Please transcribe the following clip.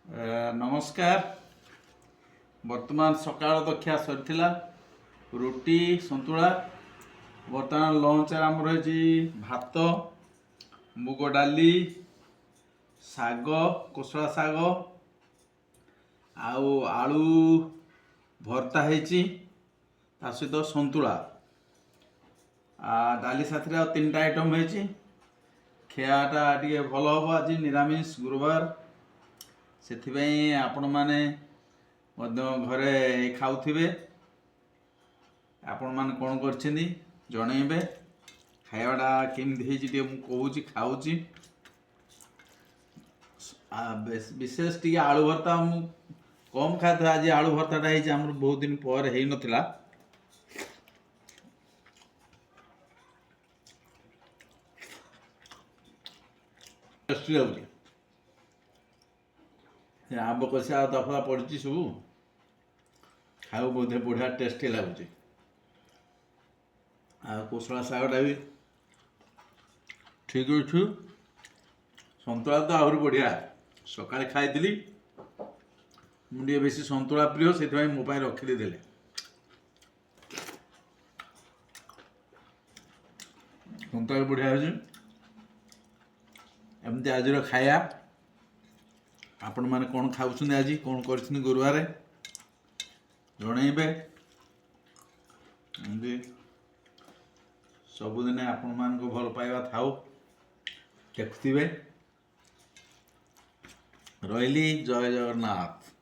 ନମସ୍କାର। ବର୍ତ୍ତମାନ ସକାଳ ତ ଖିଆ ସରିଥିଲା, ରୁଟି ସନ୍ତୁଳା। ବର୍ତ୍ତମାନ ଲଞ୍ଚରେ ଆମର ହେଇଛି ଭାତ, ମୁଗ ଡାଲି, ଶାଗ, କୋଶଳା ଶାଗ ଆଉ ଆଳୁ ଭର୍ତ୍ତା ହେଇଛି, ତା ସହିତ ସନ୍ତୁଳା। ଡାଲି ସାଥିରେ ଆଉ ତିନିଟା ଆଇଟମ୍ ହେଇଛି। ଖିଆଟା ଟିକେ ଭଲ ହେବ ଆଜି, ନିରାମିଷ ଗୁରୁବାର। ସେଥିପାଇଁ ଆପଣମାନେ ମଧ୍ୟ ଘରେ ଖାଉଥିବେ। ଆପଣମାନେ କ'ଣ କରିଛନ୍ତି ଜଣେଇବେ। ଖାଇବାଟା କେମିତି ହେଇଛି ଟିକେ ମୁଁ କହୁଛି, ଖାଉଛି। ବିଶେଷ ଟିକେ ଆଳୁ ଭର୍ତ୍ତା ମୁଁ କମ୍ ଖାଇଥାଏ। ଆଜି ଆଳୁ ଭର୍ତ୍ତାଟା ହେଇଛି, ଆମର ବହୁତ ଦିନ ପରେ ହେଇନଥିଲା। ଟେଷ୍ଟି ଲାଗୁଛି। ସେ ଆମ୍ବ କଷିଆ ଅଦା ଫଦା ପଡ଼ିଛି ସବୁ, ଖାଇବାକୁ ବୋଧେ ବଢ଼ିଆ ଟେଷ୍ଟି ଲାଗୁଛି। ଆଉ କୋଶଳା ଶାଗଟା ବି ଠିକ୍ ଅଛି। ସନ୍ତୁଳା ତ ଆହୁରି ବଢ଼ିଆ। ସକାଳେ ଖାଇଥିଲି। ମୁଁ ଟିକେ ବେଶୀ ସନ୍ତୁଳା ପ୍ରିୟ, ସେଥିପାଇଁ ମୋ ପାଇଁ ରଖିଦେଇଥିଲେ। ସନ୍ତୁଳା ବି ବଢ଼ିଆ ହେଇଛି। ଏମିତି ଆଜିର ଖାଇବା। ଆପଣମାନେ କ'ଣ ଖାଉଛନ୍ତି ଆଜି, କ'ଣ କରିଛନ୍ତି ଗୁରୁବାରେ ଜଣେଇବେ। ଏମିତି ସବୁଦିନେ ଆପଣମାନଙ୍କୁ ଭଲ ପାଇବା ଥାଉ, ଦେଖୁଥିବେ। ରହିଲି, ଜୟ ଜଗନ୍ନାଥ।